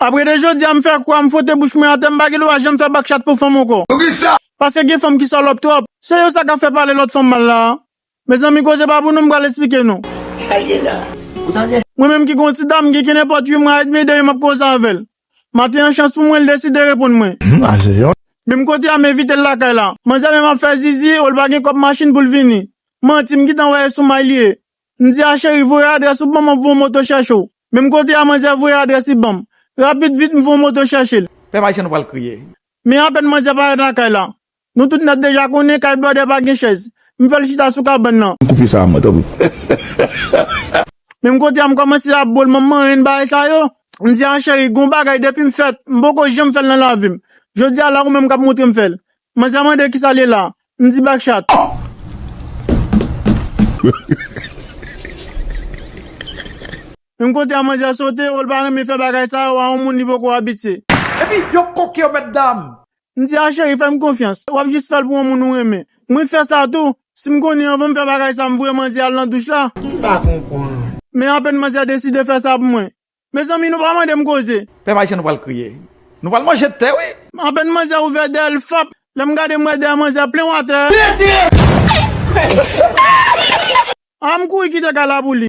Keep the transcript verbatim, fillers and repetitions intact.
Apre de jodi a, m fè kwa, m fwote bouch mwen atè, m pa gen dwa janm fè bakchat pou fanm ankò. Poukisa? Paske gen fanm ki salòp twòp. Se yo sa k ap fè pale lòt fanm mal la a. Mezanmi, koze pa pou nou, m pral esplike nou. Sa l ye la? Ou tande? Mwen menm ki gon ti dam ki gen nenpòt uit mwa edmi, de m ap koze avè l. Maten an, chans pou mwen, l deside reponn mwen. Hmm, a se yon. Menm kote a, m envite l lakay la. Manzè menm ap fè zizi, ou l pa gen kòb machin pou l vini. Manti, m gentan wè e sou may li ye. M di a cheri, voye adrès ou ban m, m ap voye yon moto chèche w. Menm kote a, manzè voye adrès li ban m. Rapid vit, m voye yon moto chèche l. Pèp Ayisyen, nou pral kriye. Men apèn manzè parèt lakay la. Nou tout nèt deja konnen kay blòdè pa gen chèz. M fè l chita sou kabann nan. Koupe sa a mwen, tanpri. Menm kote a, m kòmanse ap bo l, m ap manyen bagay sa yo. M di a cheri, gon bagay depi m fèt, m poko janm fè l nan lavi m. Jodi a la, ou menm k ap montre m fè l. Manzè mande kisa l ye la. M di bakchat. Menm kote a, manzè sote, ou l pa renmen fè bagay sa yo a yon moun li poko abitye. Epi, yo koke yo, mètdam. M di a cheri, fè m konfyans. W ap jis fè l pou yon moun ou renmen. Mwen k fè sa tou. Si m konnen anvan m fè bagay sa, m voye manzè al nan douch la. M pa konprann. Men apèn manzè deside fè sa pou mwen. Mezanmi, nou pa mande m koze. Pèp Ayisyen, nou pral kriye. Nou pral manje tè, wi. Apèn manzè ouvè dèyè l, fap. Lè m gade, m wè dèyè manzè plen watè. A, m kouri kite kay la pou li.